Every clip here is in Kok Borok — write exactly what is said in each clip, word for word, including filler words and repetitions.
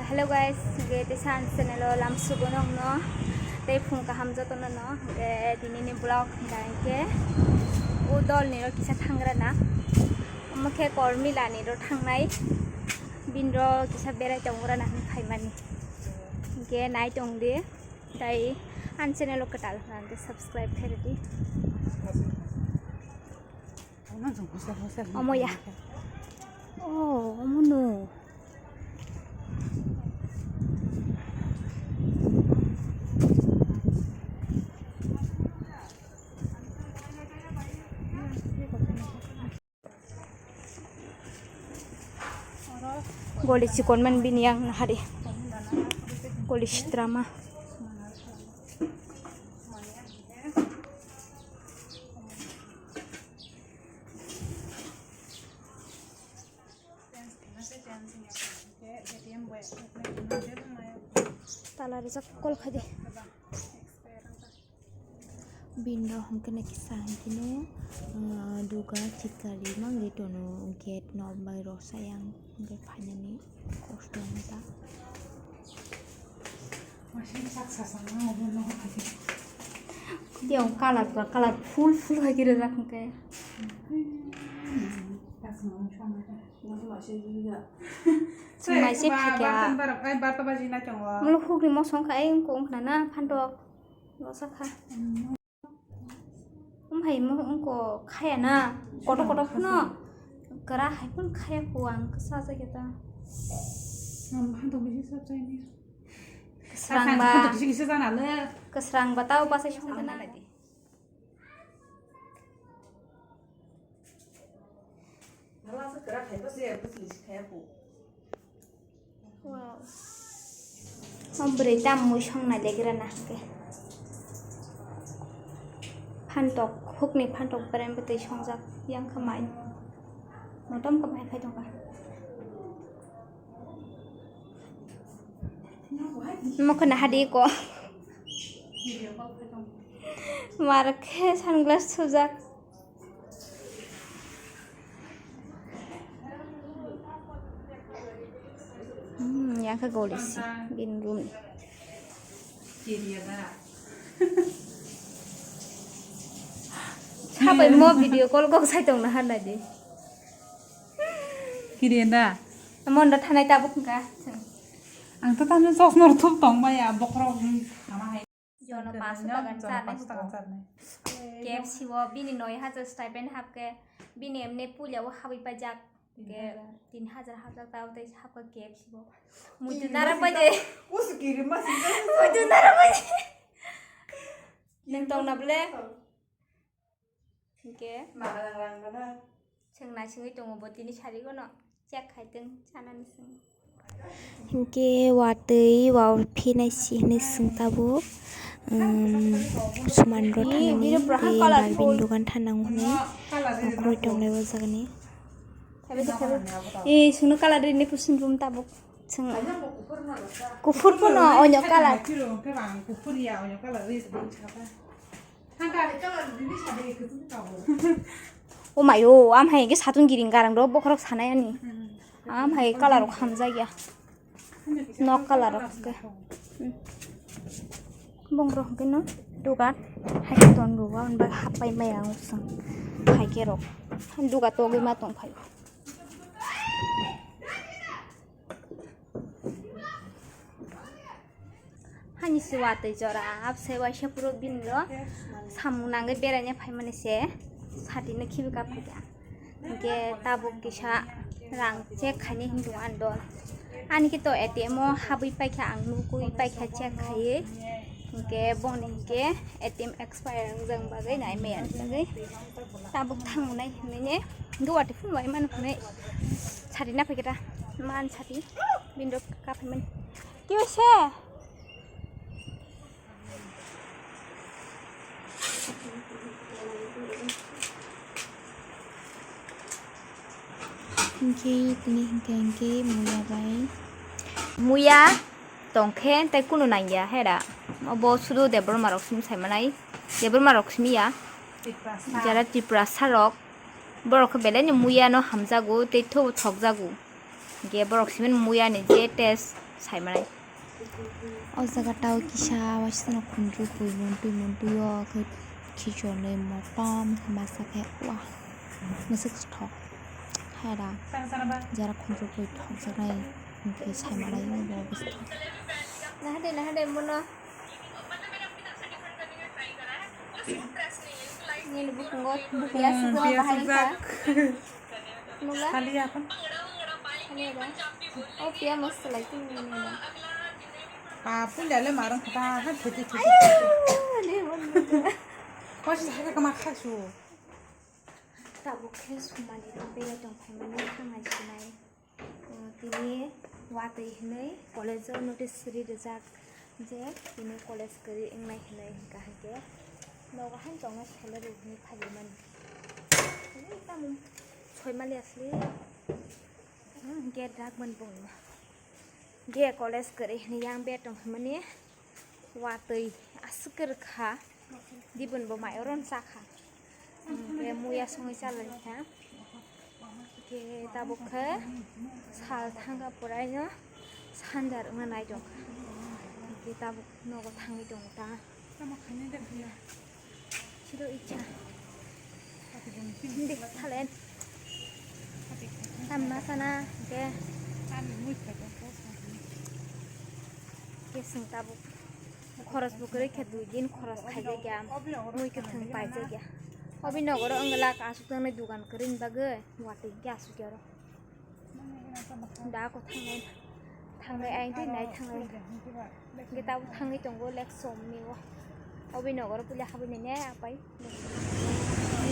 Hello guys, hwnkhe teisa ani channel o lamsugo nokno tei phung kaham jotono no. Hwnkhe tinini vlog hwnkha hwnkhe o dol ni ro kisa thangra na, omo khe Kormila ni ro thangnai, bini ro kisa berai tongra na hwnwi phaimani. Hwnkhe nai tongdi, tei ani channel o kwtal hwnkha hwnkhe subscribe khairwdi. Omo ya. Oh, omo no. Goli chikon man bini yang nahari. Goli sitrama. Tala rijak kol khai di. Bini rok hwnkhe nai kisa hwnkhe no, ah, duga chikari mangwi tono gate no bai rw sayang hwnkhe phainani kosto wngkha. Yang colour ba colour full full hai khe rijak hwnkhe. Chwng mai se phaikha. Molo hukni mosong kha ai wngkha na phantok. Losakha. Wng hai mo wngko khaya na, kotor kotor phano kwra hai phano khaya ko ang kwsa sa khe ta. Kwsrang ba, kwsrang ba tao bwsai songkha na. Wow. O bwrwi tam mui songnai legra na hwnkhe. Phantok, hukni phantok berem bwtwi songjak yang kha mai. Motom kha mai phai tongkha. Mokhe na hadi ko. Mar khe sunglass sujak. Hmm, yang khe goli si, bini room ni. Sabai mo video call kok sai tong na han nai di. Kiri enda. Mon da thanai tabuk ka. Ang to tamo chosma rw thup tong maya bokhorok. Jono paanch sho taka ni charnai huko. K F C o bini noi hajar stipend hapkhe, bini emne puila o habwi paijak. Hwnkhe tin hajar hapjak tao tei hapkha K F C o. Muitu nara paide. Muitu nara paide. Nang tongna bole. Hwnkhe. Chwng naisingwi tongo bo tini sarigono check khaitwng chanani chwng. Hinkhe watwi wa phinai si hinwi swng tabuk, um, suman rw thanani tei barbini dogan thanang hwnwi okhorwi tonglai o jagani. Eh, chwngno colour rini pusin room tabuk chwng. Kuphur pono onyo colour. O mayo, am hai khe satun giring garang rok bokhorok sanai ani. Am hai colour rok hamjak ya. Nok colour rok khe. Hmm. Bong rok khe no dugan hai khe ton rok happai maya ang sang hai khe rok duga togwi ma tong phai. Hani se watwi jora abse waisa phuru bini ro samung nangwi beraina phaimani se satino khibi kap phaikha. Hinkhe tabuk kisa rang check khaini hinwi tongo ani dol. Ani khe to A T M o habwi paikha, ang nugwi paikha check khaiwi. Hinkhe bongni hinkhe A T M expire wngjak bagwi nai maya ni bagwi tabuk thangnai hinwi ne Guwahati phunuk bai mani phunai sati na phaikhe ta man sati bini rok kaphaimani kiyo se. Hinkhe tini hinkhe hinkhe muya bai. Muya tongkhe tei kunu nangya hera. Obo sudu Debbarma rok simi saimanai. Debbarma rok simi ya. Jara Tiprasa rok. Borok khe belai no muya no hamjago tei thobo thokjago. Hinkhe borok simi muya ni je test. Saimanai. O jaga tao kisa waisano khundrukwi montwi montwi o khe khichonwi motom khe masa khe wa mwswk thok. Hera jara khundrukwi thokjaknai hwnkhe saimanai o bo bwswk thok. Nahade nahade mono. Nini bukungo bukuya Hmm, sugo piya bahai sujak. Wngkha. Nula? Saliya kon. Saliya da? Oh, piya mas salai tu nini da. Pa punya le marang kata kan thete thete. Ayo, ne mon nula. Kau sih sakit kemana kasu? Tabuk khe sumani rok bera tong phaimani thangnai sinai. O, tini watwi hinwi college-o notice siri rijak je tini college kwrwi wngnai hinwi hwnkha hinkhe nogo han tongna salary hinwi phaiwi mani. Hinwi tamo soi mali asli, hmm, gate rak mani bongni. Ge college kwrwi hinwi yang bera tong hwnmani. Watwi aswk kwrwkha, dibun bo mai oro chakha. Hwnkhe muya songwi chalaikha. Hwnkhe tabuk khe sal thangkha puraino sanja rwna nai tongkha. Hwnkhe tabuk nogo thangwi tongo ta. Siro icha. Hindi, thalen. Tamna sana, de. Kesung tabuk. Khoros bo kwrwi khe dui din khoros khaijakya. Mui kwthwng paijakya. Obi nogoro wngla asuk tangnai dugan kwrwini bagwi watwi khe asukya oro. Da ako thangnai, thangnai ayang twi nai thangnai. Hwnkhe tabuk thangwi tongo lek somni o. Obi nogoro puila habwi nai ne apai.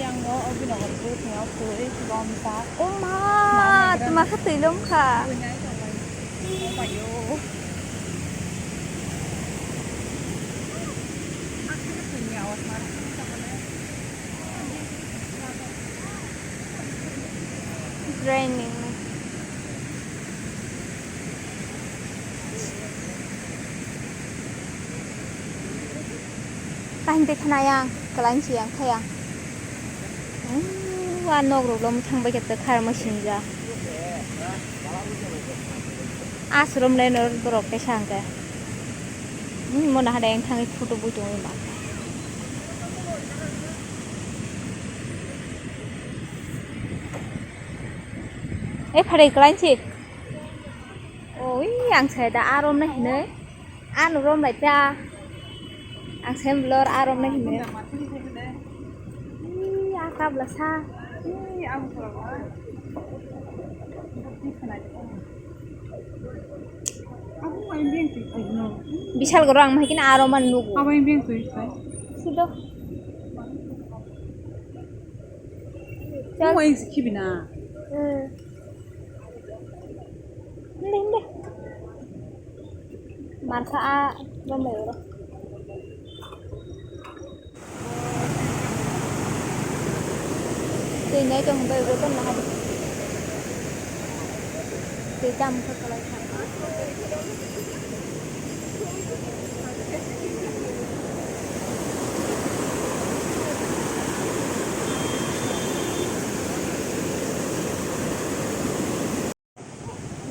Yang no obi nogoro puila twi lom sa. O ma, tuma khe twi lom kha. Twi nai tonglai. O mayo. Akhirnya punya awas marah. Draining. Kaham tei khna yang, kwlai si yang kha yang. Umm, wa nok rok lom thang bai khe twi khar ma sinja. Aswk rom le no borok tei sa hwnkhe. Umm, mo nahade yang thangwi photo bui tongwi ma. E phare kwlai si. Oi, ang sai da arom na hinoi. Ano rom lai ta. Ang sem blor arom na hinoi. Ih, a kabla sa. Ih, ang Bishal goro ang mahikina aro man nugo. Abo yang beng tui sai. Sido. Chal. Mo yang sikhi bina. Hmm. Hindi, hindi. Marsa a rombai oro. Twi nai tong bai bai tong nahadi. Twi tam khe kwlai kha.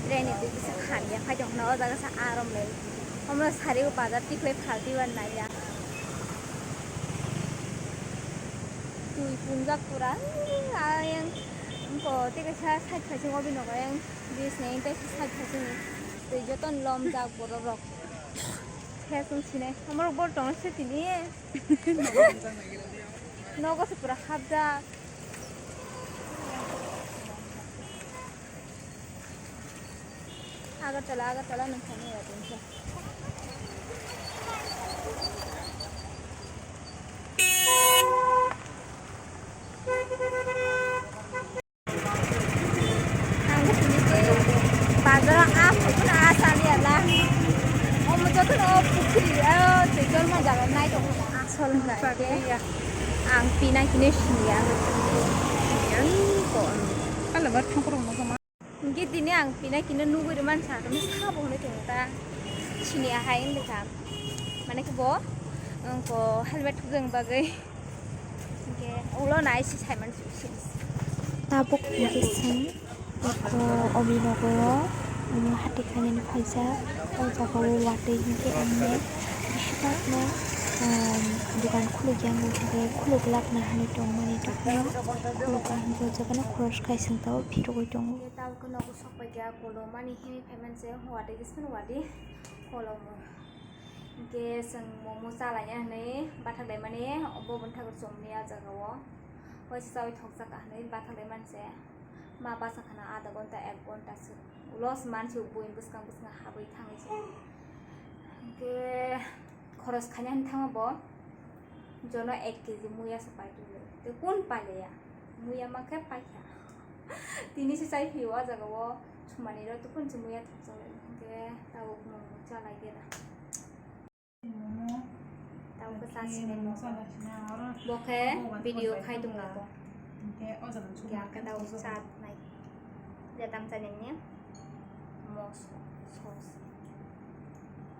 Drain ni twi kisa hamya phai tong khna o jaga sa arom le. Omo sari o bazar tikhlai phalti ban nai ya. Twi pungjak pura. Ayang ko tei kaisa side phaising obi nogo yang bridge ni tei side phaising twi joto lomjak borok rok. Khe chwng sinai. Omo rok bor tongo se tini. Nogo se pura hapjak. Agartala, Agartala nung thani ya tungsa. Ang tini ke bazar a phukun a sani ala. Omo joto no pukri a tejor ma jaga nai tong. Asol nai ke. Ang pina kine siya. Yang ko. Kala bar thangkoro mo. Hingke tini ang pina kino nugui rwmani sa tongmo sabo hwnwi tongo ta. Sini ahai wngkha. Mane khe bo, wngkha helmet thukjagni bagwi. Hingke ulo nai si saimani sini. Tabuk hingke sini. Eko obinogo Momo hati khainani phaijak, o jaga o watwi hinkhe ang ne bisi bakno, um, dukan khuluk ya, ang hinkhe khuluk lakna hinwi tongmani, tongphano khuluk ka hinkhe o jaga no khoros kaising tabuk phirogwi tongo. Tabuk nogo sokpai kha kolomani hinwi phaiman se watwi khe sini watwi kolomo. Hinkhe chwng momo chalaina hinwi bathak laimani, obo bwthak chomni a jaga o waisa chawi thokjak hinwi bathak laimani se. Ma basa khana adha ghonta, ek ghonta se ulo se mansi buini bwskang bwskang habwi thangwi se. Hinkhe khoros khaina hinwi thangma bo jono ek kg muya se paitwi. Tei kun pailiya? Muya ma khe paikha. Tini se chai phio o jaga o sumani rok tei kun se muya thokjak lai. Hinkhe tabuk momo chalai gena. Tabuk khe sa sinai mo. Bo khe video khai tong la bo. Kya khe tabuk sa nai. Je tam chani ni mo sauce.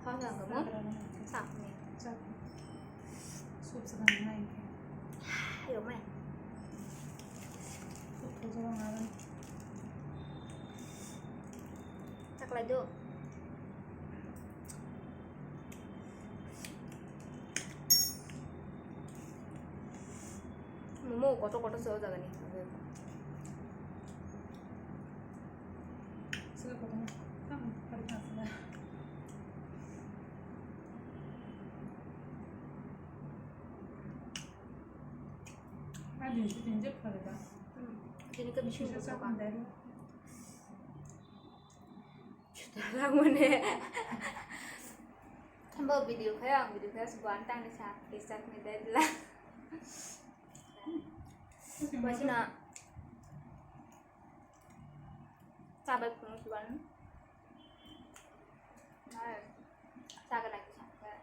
Hao hao mo. Sa ni. Ayo mai. Taklai do. Momo kotor kotor se o jaga ni. Tini khe bising bwswk ang. Langmani. Bo video khe ang video khe subo ang tangni sa Facebook ni dai dila. Waisina. Sabai phunuk suban. Hai. Saga lagi saga.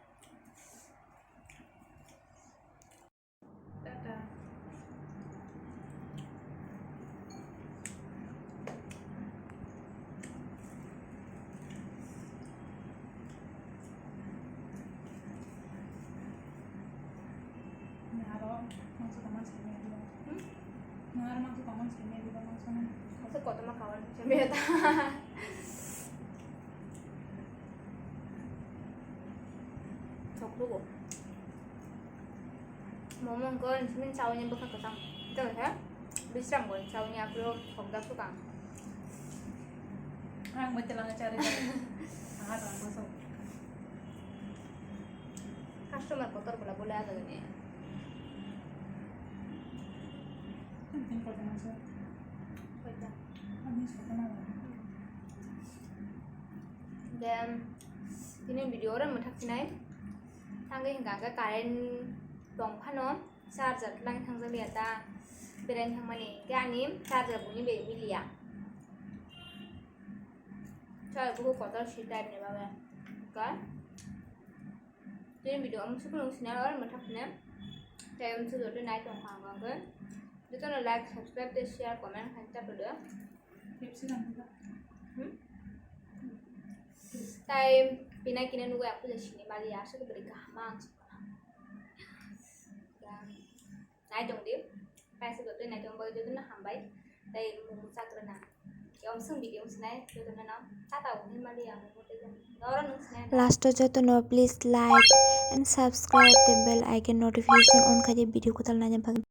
Naro mangso kaman simi adi. Hmm? Naro mangso kaman simi adi mangso na. Mangso kotorma kaman simi adi. Chokrogo. Momo wngkha, nini chawini bwkha kwchang. Ito khe, bisram bo chawini aphuru thokjak swkang. Ang bai telangwi charwi. Aha, tong bwswk. Customer kotor bwla bole ajagani. Ang tin kotor mangsa. Koita. Ang ni sokma. Then, tini video oro mwthak sinai. Thangwi hwnkha hwnkhe current tong phano charger twlang thangjak liya ta, berai thangmani hwnkhe ani charger buini bai wi liya. Chai buku kotor si type ni bagwi hwnkhe tini video ang sukung sinai or mwthak sinai tei ang sujotwi nai tong kha hwnkhe jotono like, subscribe tei share, comment khaina ta phodo. Tai pinai kine nugui aku le sini mali asuk beri kaham ang sukuna. Nai tong di, kaisa goto nai tong bai joto na hambai. Tai mumu chakrana. Yom sung video sinai joto na nam. Tata uni mali ang mumu te jam. Noro nung sinai. Last o joto no please like and subscribe the bell icon notification on khaidi video kotal nai jam.